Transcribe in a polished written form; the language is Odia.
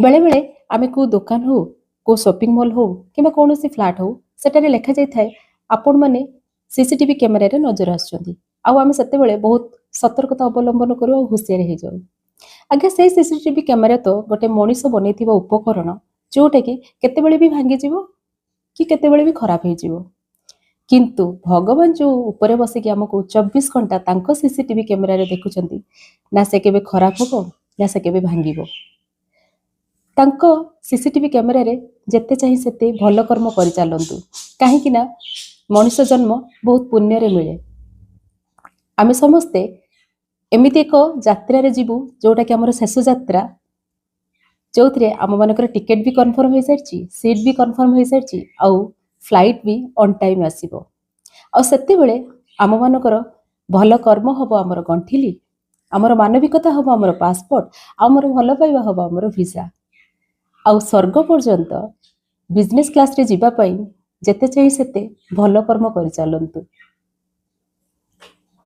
ବେଳେବେଳେ ଆମେ କେଉଁ ଦୋକାନ ହଉ, କେଉଁ ସପିଂ ମଲ୍ ହଉ କିମ୍ବା କୌଣସି ଫ୍ଲାଟ୍ ହଉ, ସେଠାରେ ଲେଖାଯାଇଥାଏ ଆପଣମାନେ ସିସିଟିଭି କ୍ୟାମେରାରେ ନଜର ଆସୁଛନ୍ତି। ଆଉ ଆମେ ସେତେବେଳେ ବହୁତ ସତର୍କତା ଅବଲମ୍ବନ କରୁ ଆଉ ହୁସିଆର ହେଇଯାଉ। ଆଜ୍ଞା, ସେଇ ସିସିଟିଭି କ୍ୟାମେରା ତ ଗୋଟେ ମଣିଷ ବନେଇଥିବା ଉପକରଣ, ଯୋଉଟାକି କେତେବେଳେ ବି ଭାଙ୍ଗିଯିବ କି କେତେବେଳେ ବି ଖରାପ ହେଇଯିବ। କିନ୍ତୁ ଭଗବାନ ଯୋଉ ଉପରେ ବସିକି ଆମକୁ 24 ଘଣ୍ଟା ତାଙ୍କ ସିସିଟିଭି କ୍ୟାମେରାରେ ଦେଖୁଛନ୍ତି ନା, ସେ କେବେ ଖରାପ ହବ ନା ସେ କେବେ ଭାଙ୍ଗିବ? ତାଙ୍କ ସିସିଟିଭି କ୍ୟାମେରାରେ ଯେତେ ଚାହିଁ ସେତେ ଭଲ କର୍ମ କରିଚାଲନ୍ତୁ, କାହିଁକି ନା ମଣିଷ ଜନ୍ମ ବହୁତ ପୁଣ୍ୟରେ ମିଳେ। ଆମେ ସମସ୍ତେ ଏମିତି ଏକ ଯାତ୍ରାରେ ଯିବୁ, ଯୋଉଟାକି ଆମର ଶେଷ ଯାତ୍ରା, ଯୋଉଥିରେ ଆମମାନଙ୍କର ଟିକେଟ୍ ବି କନଫର୍ମ ହେଇସାରିଛି, ସିଟ୍ ବି କନଫର୍ମ ହେଇସାରିଛି ଆଉ ଫ୍ଲାଇଟ୍ ବି ଅନ୍ ଟାଇମ୍ ଆସିବ। ଆଉ ସେତେବେଳେ ଆମମାନଙ୍କର ଭଲ କର୍ମ ହବ ଆମର ଗଣ୍ଠିଲି, ଆମର ମାନବିକତା ହବ ଆମର ପାସପୋର୍ଟ, ଆଉ ଆମର ଭଲ ପାଇବା ହବ ଆମର ଭିସା। ଆଉ ସ୍ୱର୍ଗ ପର୍ଯ୍ୟନ୍ତ ବିଜନେସ୍ କ୍ଲାସରେ ଯିବା ପାଇଁ ଯେତେ ଚାହିଁ ସେତେ ଭଲ କର୍ମ କରିଚାଲନ୍ତୁ।